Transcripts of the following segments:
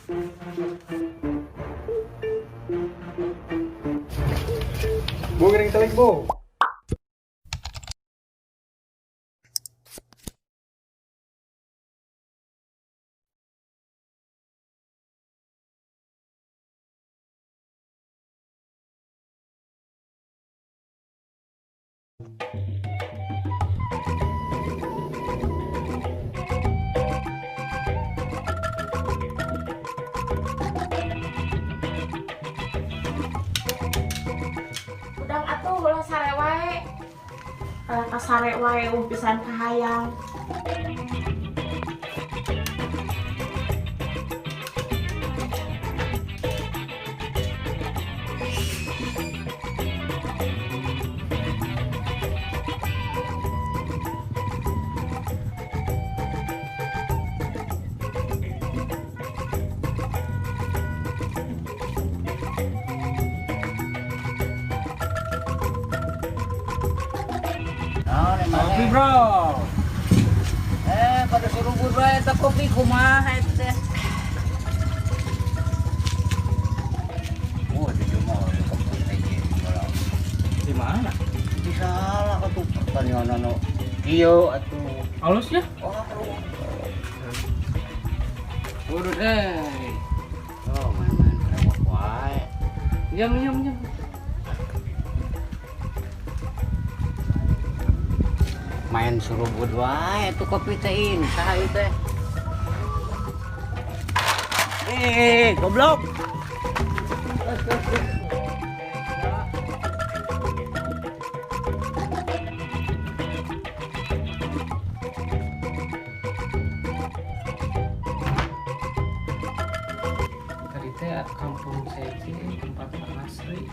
Bu gering telik bu. Udang atuh ulah sare wae. Kalau kasare wae pisan kahayang. Kopi bro. Pada surubur bae eta kopi kumaha eta teh. Oh, di mah kopi teh Di mana? Di salah atuh pertanian anu kieu atuh. Halus ya? Oh, Urut eh. oh main-main rewok wae. Jam jam jam. Main surubut wae atuh kopi teh in saha ieu teh. Goblok. Tadi teh kampung saya tempat asri.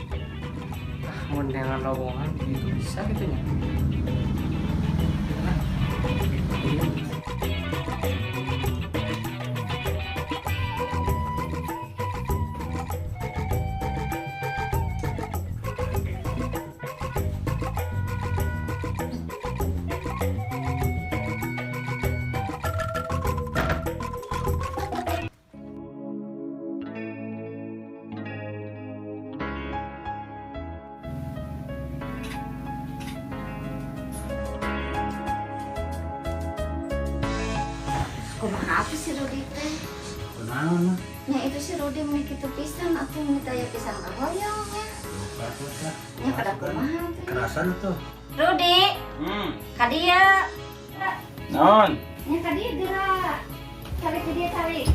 Ah, mun dengan lowongan gitu bisa gitu nya. Kumaha atuh si Rudi teh? Kunaon mah? Nya itu si Rudi mah kitu pisan atuh minta ya pisan kahoyong nya. Nya kada kumaha teh. Kerasan tuh. Rudi. Ka dieu. Naon? Nya ka dieu geura. Tarik ka dieu tarik.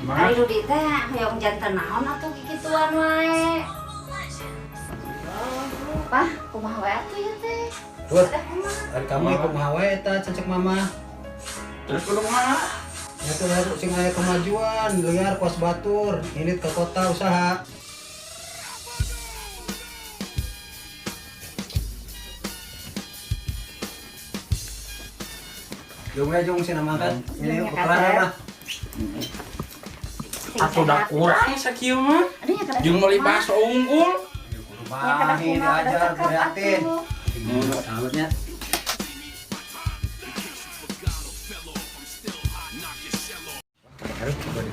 Ari Rudi teh hoyong janten naon atuh kikituan wae. Pah, kumaha wae atuh ieu teh? Rud, ari kamu kumaha wae eta cecek mama. Terus kudu kumaha? Ya tuh harus sing aya kemajuan, liar kos batur, indit ke kota usaha. Jung ya jung sina makan. Ini ukuran mah. Atuh da kurang sakieu mah. Jeung meuli bakso unggul. Kudu diajar prihatin. Sahabatnya.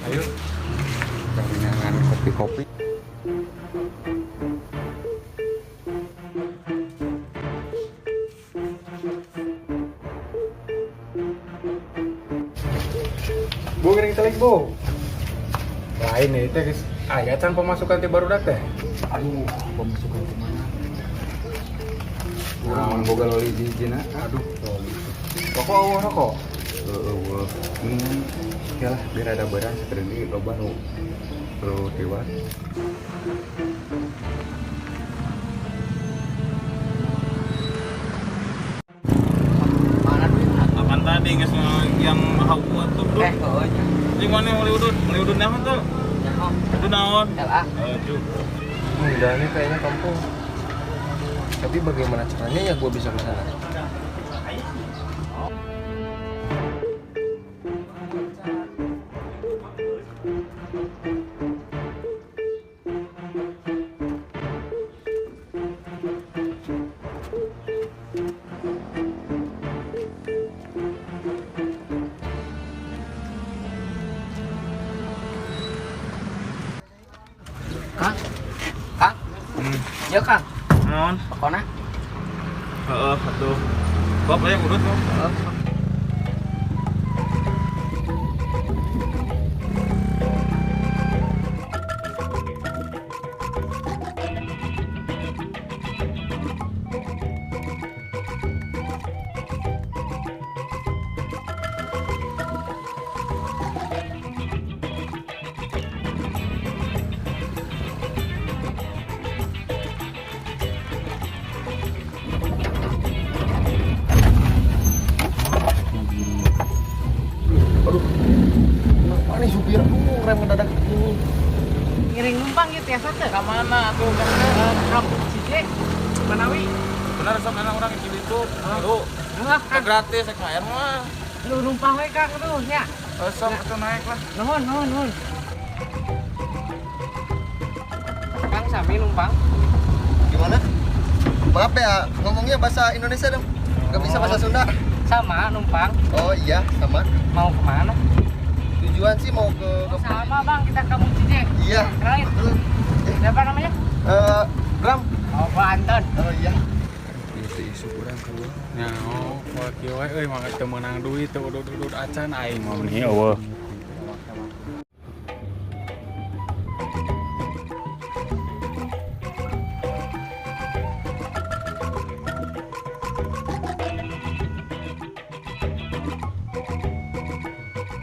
Ayo, jangan kopi-kopi. Bu gering telik bu. Lain nih teh guys. Aya can pemasukan teh barudak teh. Aduh, pemasukan ke mana? Naon boga loli hiji-hijina? Aduh, loli. Rokok eueuh rokok. Eueuh. Mendingan ya lah biar ada barang sakedeung loba nu tiwas. Mana duit? Apaan tadi geus yang hawa tuh, Bro? Heuh nya. Jeung mana meuli udud? Meuli udud naon tuh? Nyaho. Udud naon? LA. Aduh. Udah nih kayaknya kampung. Tapi bagaimana caranya ya gue bisa ke sana? Ya Kang, Naon? Pokona. Heeh, atuh. Kop aya udut kok. Kenapa nih supir? Aduh, rem mendadak ini. Ngiring numpang gitu ya sate. Ka mana atuh? Kampung Cije. Manawi. Bener sok enak urang di ditu. Aduh, Heeh, Kang. gratis rek mayar mah. Lu numpang we Kang tuh nya. Sok atuh naik lah. Nuhun, nuhun, nuhun. Kang sami numpang. Gimana? Maaf ya, ngomongnya bahasa Indonesia dong. Gak bisa bahasa Sunda. Sama numpang. Oh iya, sama. Mau kemana? Tujuan sih mau ke Sama Bang, kita ke Kampung Cije. Iya. Kenalin. Betul. Siapa namanya? Bram. Oh, Pak Anton. Oh iya. Itu isu kurang keluar. Nya, oh, poe kieu we euy mah teu meunang duit teu udud-udud acan aing mah meni eueuh.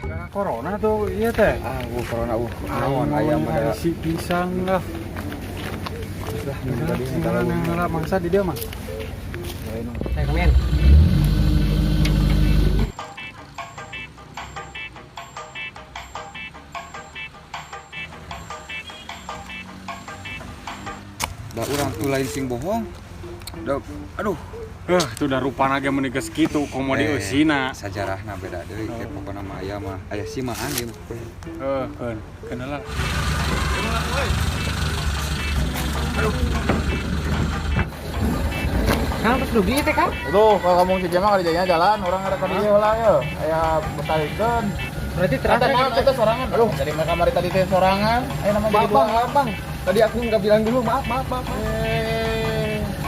Karena corona tuh iya teh. Ah, gua corona Naon ayam ada. Si pisang lah. Lah, tadi Nah, mangsa di dia mah. Saya kemen. Da urang tuh lain sing bohong. Da aduh, Tuh udah rupana ge meuni geus kitu komo di eusina. Sajarahna beda deui kayak pokona mah aya mah aya simaan ieu mah. Heuh, keun. Keun lah. Kang terus dugi teh Kang. Tuh, kalau kamu si Jema kali jadinya jalan, orang ada ka dieu lah ya. Aya betarikeun. Berarti terasa Ada naon teh sorangan. Aduh, dari mereka mari tadi teh sorangan. Ayo nama jadi Maaf dua. bang, maaf bang. Tadi aku nggak bilang dulu, maaf, maaf, maaf.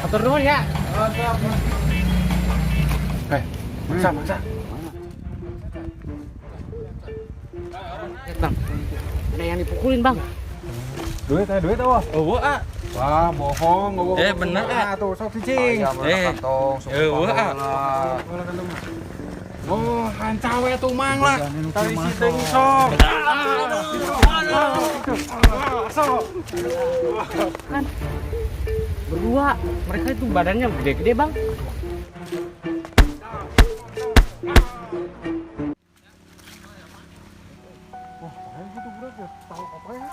Atur nuhun ya. Mangsa, mangsa. Lihat, Bang. Ada yang dipukulin, Bang. Duit teh, duit eueuh. Eueuh ah. Wah, bohong, eueuh. Bener, ah. Tuh, sok cicing. Ayam ada kantong, sok Eueuh ah. lah. Oh, hanca we tuh mang lah. Tadi si teh sok. Sok. Kan berdua, mereka itu badannya gede-gede, Bang. Wah, kayak gitu budak ya. Tahu apa ya?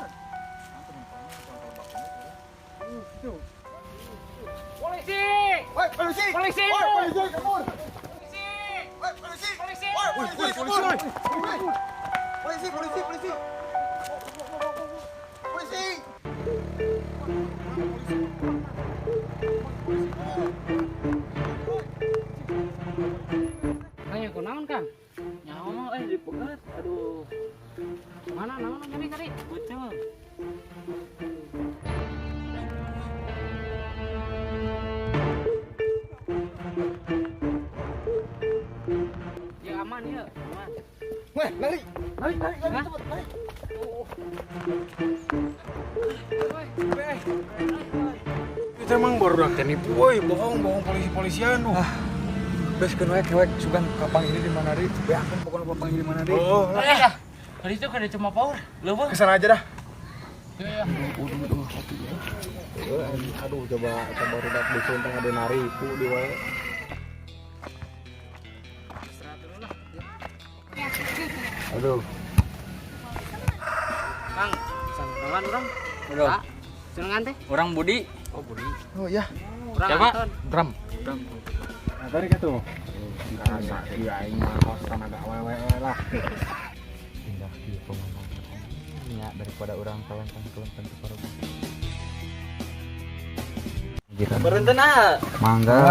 Polisi! Woi, polisi! Polisi! Woi, polisi, kabur! Woi, polisi! Polisi! Woi, polisi, polisi! Polisi, polisi, polisi! Polisi! Kang ya kunaon, Kang? Nyawa dipegat. Aduh, Mana naon nyari tadi? betul. Ya aman ya, aman. Weh, lari! Lari, lari, lari, Hah? cepet, lari! Itu emang baru teh nipu euy, bohong-bohong polisi-polisian nu. Bes keun we kewek sugan kapang ini di mana deui? Beakeun pokona papang ini di mana deui. Oh, Eh, tadi itu kada cuma power. Leuweuh. Kesana aja dah. Aduh, coba coba rudak dusun tengah denari ku di wae. Aduh. Kang, sangkalan orang. Udah. Pak, senengan teh? Orang Budi. Oh, Budi. Oh iya. Orang Siapa? Anton. Bram. Nah, tadi gitu. Ngerasa ieu aing mah kos tenaga awewe lah. Indah kieu pemandangan. Nya daripada urang kalentang-kalentang ke parabon. Berenten ah. Mangga.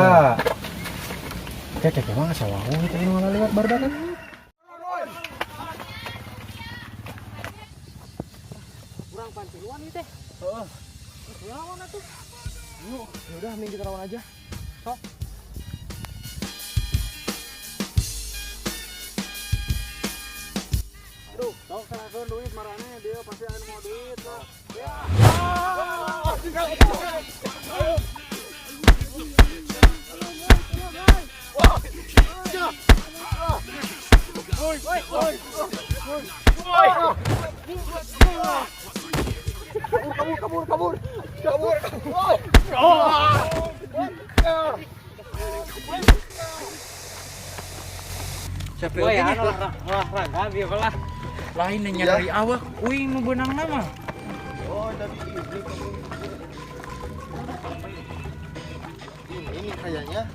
Kayak kayak mah sawah teh malah lewat bardakan. Urang pantiluan ieu teh. Heeh. Lawan atuh. Ya udah, mending kita lawan aja. Sok. Aduh, sok serahkeun duit marane dia pasti anu mau duit lah. Ya. Kabur, kabur, kabur. Kabur. Capek oge nya olahraga bieu lah. Lain nanya dari awak uing nu beunang mah. Oh, tapi ini kayaknya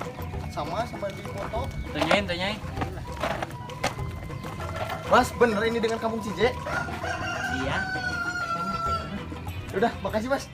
sama sama di foto. Tanyain, tanyain. Mas, bener ini dengan Kampung Cije? Iya. Udah, makasih Mas.